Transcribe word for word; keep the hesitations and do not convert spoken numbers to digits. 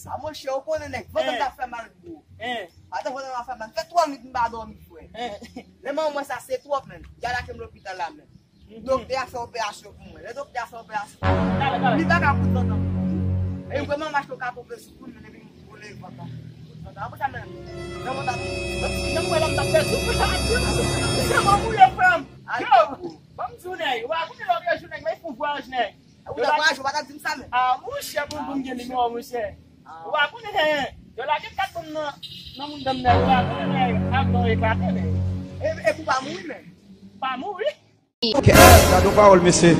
A monchè, ou konnen nèg, vant an t ap fè mal gwo. Atann, vant an t ap fè mal. Fè twa nwit m pa dòmi, frè. Lè manman mwen sa, se twòp, menm. Y al lage m lopital la, menm. Doktè a fè operasyon pou mwen. Lè doktè a fè operasyon, li pa ka koud vant an pou mwen. E vrèman, m achte yon katon pezou pou mwen, epi m boule vant an. Koud vant an. Apre sa, menm, nan vant an, menm si jan m wè la, m t ap pèdi. Sa mwen mouye, frè m. Yo, ban m di w, nèg. Ou pa konnen lòt jou, nèg, men fou vwaj, nèg. Ou ta vwaj, ou pa ta di m sa, menm. Ah, monchè, pou, pou m gen nimewo, monchè. Ou pa konnen, nèg. Yo lage kat bon nan, nan moun dam, nèg. Ou pa konnen, nèg. Avan eklate, nèg. E, e pou pa mouri, menm. Pa mouri? Kè, gade yon pawòl, mesye.